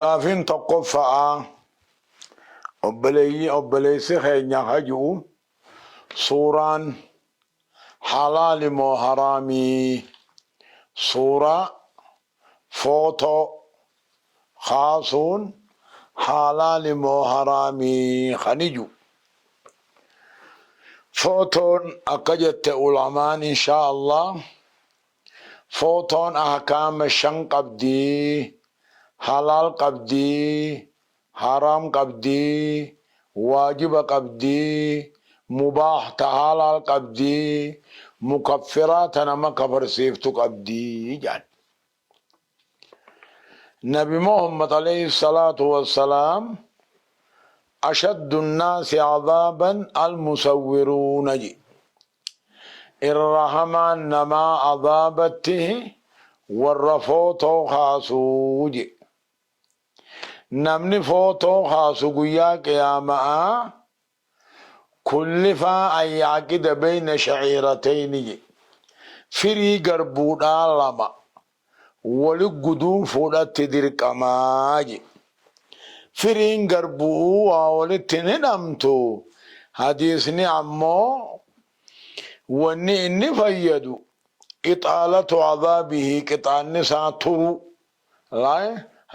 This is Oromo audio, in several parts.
Gaafiin tokkoffa'aa, obboleeyyi obboleessi keenya ka ju'u suuraan halaali moo haraamii? Suuraa, footoo, kaasuun haalaali moo haraamii kani ju'u. Footoon akka jette ulamaan inshaa Allah Footoon ahkaama 5 qabdi, Halaal qabdi, Haraam qabdi, Waajiba qabdi, Mubaah ta halaal qabdi, Mukaffiraa ta nama kafarsiiftu qabdi jedhan. Nabi Muhammad alayhi salaatu wassalaam ashaddu nnaasi adaaban almusawwiruuna jedhe. Irra hamaan namaa azaabatti warra footoo kaasu jedhe. Namni footoo kaasu guyyaa qiyaama'aa kullifaa an yacqida beyna shaciiratayni jedhe. Firii garbuudhaa lama woli guduunfuudhatti dirqamaa jedhe. Firiin garbu'uu waa wolitti hin hidhamtu, hadiisni ammoo wonni inni fayyadu ixaalatu adaabihi qixaanni isaa turuu,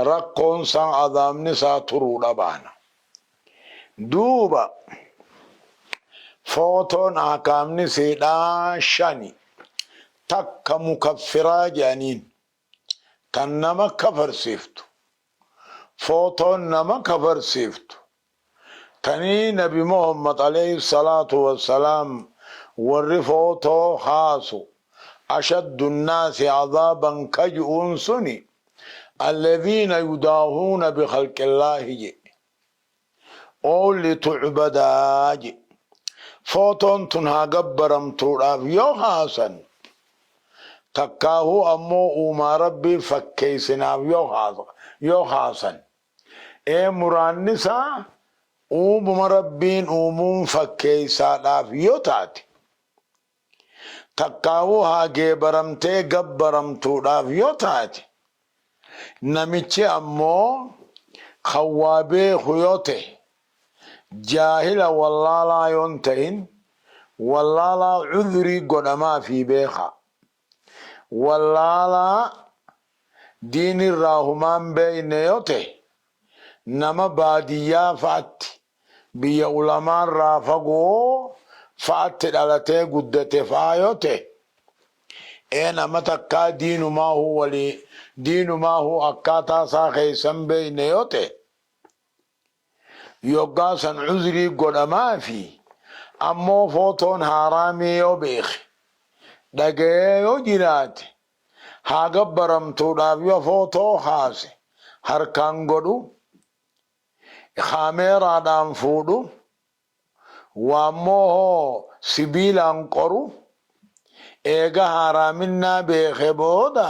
rakkoon isaa azaabni isaa turuudha baana. Duuba footoon ahkaamni isiidhaa shani. Takka mukaffiraa jedhaniin tan nama kafarsiiftu. Footoon nama kafarsiiftu tanii nabi Muhammad alayhi salaatu wassalaam warri footoo kaasu ashaddu nnaasi azaaban ka ji'uun suni alladhiina yudaahuuna bikhalqillaahi jedhe. Ow litu'badaa jedhe. Footoon tun haa gabbaramtuudhaaf yoo kaasan, takkaahuu ammoo uumaa Rabbii fakkeessinaaf yoo kaasan. Ee muraanni isaa uumuma Rabbiin uumuun fakkeessaadhaaf yoo taate, takkaahuu haa geebaramtee gabbaramtuudhaaf yoo taate, namichi ammoo kan waa beeku yoo tahe, jaahila wallaalaa yoo hin tahin, wallaalaa cudhrii godhamaafii beekaa. Wallaalaa diinirraa humaa hin beeyne yoo tahe, nama baadiyyaa fa'atti biyya ulamaarraa fagoo fa'atti dhalatee guddate fa'a yoo ta'e, ee nama takkaa diinumaahuu walii diinumaahuu akkaataa isaa keessa hin beeyne yoo ta'e, yoggaa san uzrii godhamaafi, ammoo footoon haaraamii yoo beekhe, dhagayee yoo jiraate, haa gabbaramtuudhaaf yoo footoo kaase harkaan godhu, kaameeraadhaan fuudhu, waammoo hoo sibiilaan qoru, eega haaraaminnaa beeke booda,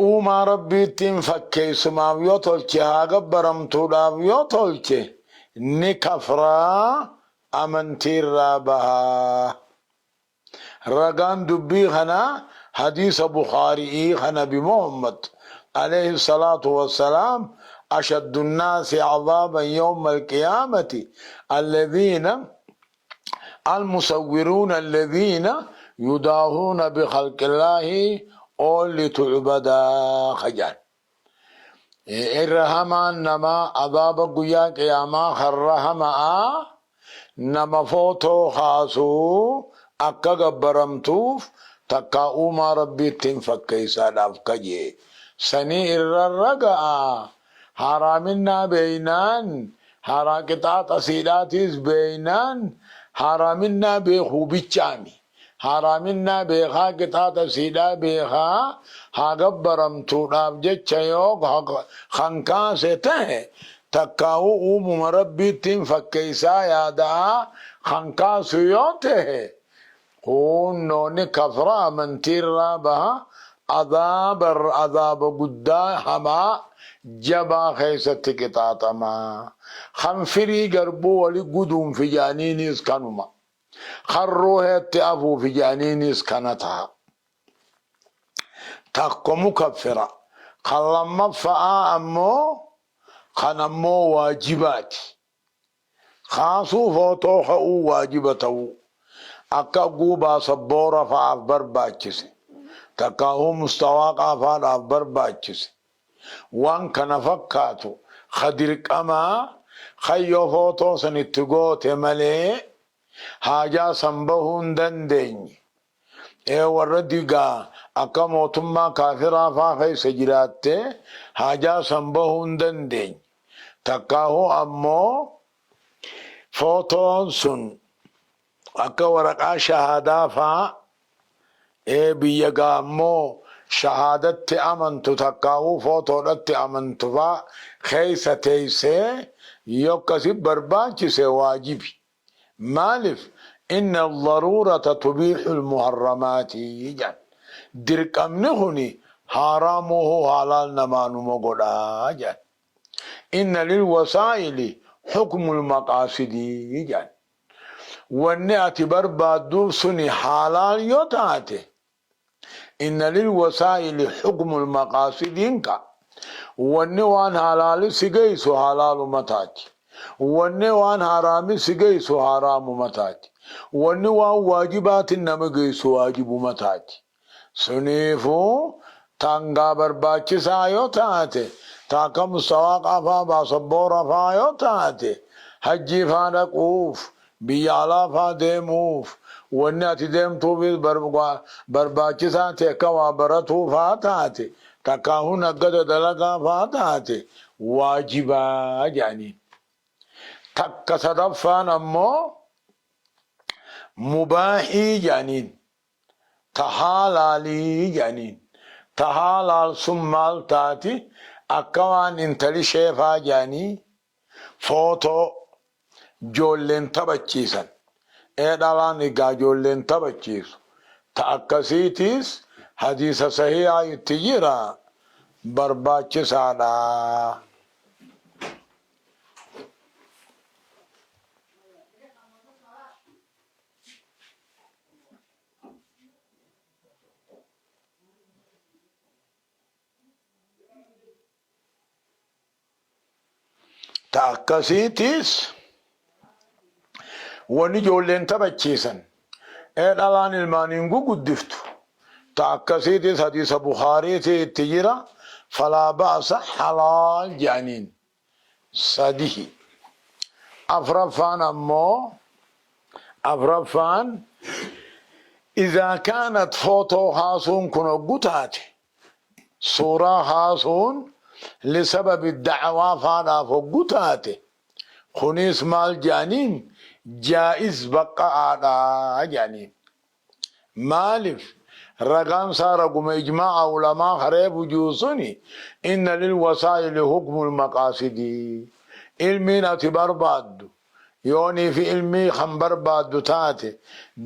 uumaa Rabbiittiin fakkeessumaaf yoo tolche, haa gabbaramtuudhaaf yoo tolche, ni kafraa amantiirraa baha. Ragaan dubbii kanaa hadiisa Bukhaari'ii ka Nabi Muhammad, aleyhi salaatu wassalaam, ashaddu nnaasi azaaban yawma alqiyaamati alladhiina almusawwiruuna alladhiina yudaahuuna bikhalqillaahi oo litu'badaa ka jedhan. Irra hamaan namaa azaaba guyyaa qiyaamaa karra hama'aa nama footoo kaasu akka gabbaramtuuf takkaa uumaa Rabbiittiin fakkeeysaadhaaf kaje sanii irra raga'a. Haraaminnaa beeynaan haraa qixaaxa siidhaatiis beeynaan haraaminnaa beekuu bichaami. Haaraaminnaa beekaa qixaaxa isiidhaa beekaa haa gabbaramtuudhaaf jecha yoo kan kaase tahe takkaahuu uumuma Rabbiittiin fakkeeysaa yaada'aa kan kaasu yoo tahe kuunnoo ni kafra amantiirraa baha azaaba azaaba guddaa hamaa jabaa keeysatti qixaaxama. Kan firii garbuu wali guduunfi ja'aniiniis kanuma. Kan ruuheetti afuufi je'aniiniis kana taha. Takko mukaffira. Kan lammaffa'aa ammoo kan ammoo waajibaati. Kaasuu footoo ka'uu waajiba ta'uu. Akka ogguu baasabboora fa'aaf barbaachise. Takkaahuu mustawaaqaa faadhaaf barbaachise. Waan kana fakkaatu ka dirqamaa kan yoo footoo san itti goote malee haajaa san bahuu hin dandeenye. Ee warra digaa akka mootummaa kaafiraa faa keessa jiraattee haajaa san bahuu hin dandeenye. Takkaahuu ammoo footoon sun akka waraqaa shahaadaa faa ee biyya gaa ammoo shahaadatti amantu takkaahuu footoodhatti amantu faa keessa teessee yoo akkasi barbaachise waajibi. Maalif inna daruurata tubiihul muharramaati jedhan. Dirqamni kuni haaraamuuhuu haalaal namaa numa godha jedhan. Inna lil wasaa'ili hukmul maqaasidi jedhan. Wanni ati barbaadduuf suni haalaal yoo taate Inna lil wasaa'ili hukmul maqaasidiin ka wanni waan halaali si geessu halaaluma taati. Wanni waan haraami si geessu haraamuma taati. Wanni waan waajibaatiin nama geessu waajibuma taati. Suniifuu tangaa barbaachisaa yoo taate ta akka mustawaaqaa faa baasabboora faa yoo taate hajjii faa dhaquuf Biyya alaa faa deemuuf wanni ati deemtuufis barbaachisaa ta'e akka waa baratuu faa taate takkaahuu naggada dalagaa faa taate waajiba jedhaniin. Takka sadaffaan ammoo mubaahii jedhaniin. Ta haalaalii jedhaniin. Ta haalaal sun maal taati akka waan intali sheefaa jedhanii footoo joolleen taphachiisan ee dhalaan egaa joolleen taphachiisu ta akkasiitiis hadiisa sahiihaa itti jira barbaachisaadha. Ta akkasiitiis wanni ijoolleen taphachiisan ee dhalaan ilmaaniin guguddiftu ta akkasiitiis hadiisa Bukhaariitii itti jira falaa ba'sa halaal jedhaniin sadihi. Afraffaan ammoo afraffaan izaa kaanat footoo kaasuun kun hoggu taate Suuraa kaasuun lisababi da'awaa faadhaaf hoggu taate kuniis maal je'aniin jaa'iz baqqa'aadha je'aniin. Maalif ragaan isaa raguma ijmaa'a ulamaa ka reefu ji'u suni inna lil wasaa'ili hukmul maqaasidi ilmiin ati barbaaddu Yoonii fi ilmii kan barbaaddu taate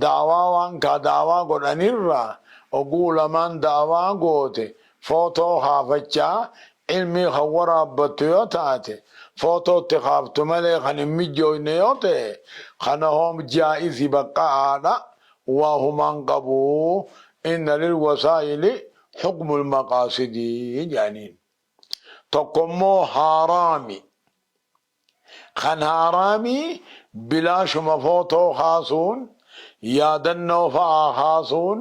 da'waa waan kaa da'waa godhanirraa ogguu ulamaan da'waa goote footoo kaafachaa ilmii kan waraabbattu yoo taate footoo itti kaaftu malee kan hin mijjooyne yoo ta'e kana hoo jaa'izi baqqa'aadha waa humaan qabu inna lil wasaa'ili hukmul maqaasidi jedhaniin. Tokko immoo haaraami. Kan haaraamii bilaashuma footoo kaasuun, yaadannoo fa'aa kaasuun,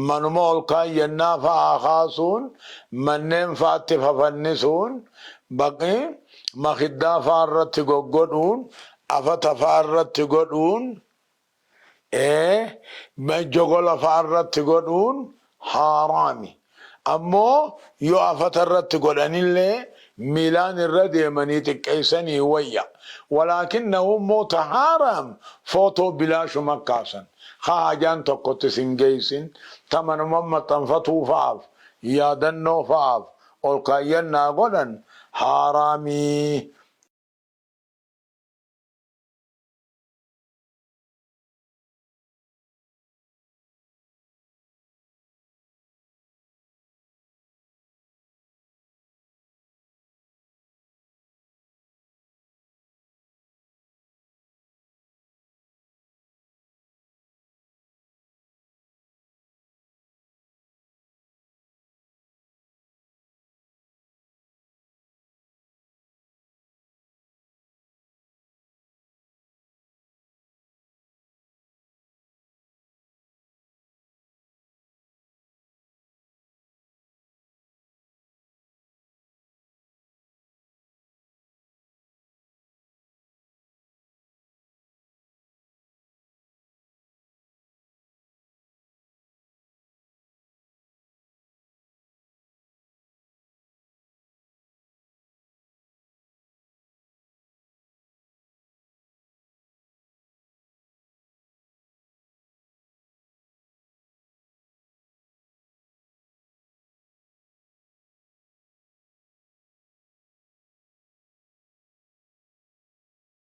manuma olkaayyannaa fa'aa kaasuun, manneen fa'atti fafannisuun, baqi makiddaa fa'a irratti goggodhuun, afata fa'a irratti godhuun, Jogola fa'a irratti godhuun haaraami. Ammoo yoo afata irratti godhanillee miilaan irra deemanii xiqqeessanii wayya. Walaakinnahu immoo ta haaraam footoo bilaashuma kaasan. Ka haajaan tokkotti sin geessin ta manuma maxxanfatuu fa'aaf yaadannoo fa'aaf ol kaayyannaa godhan haaraami.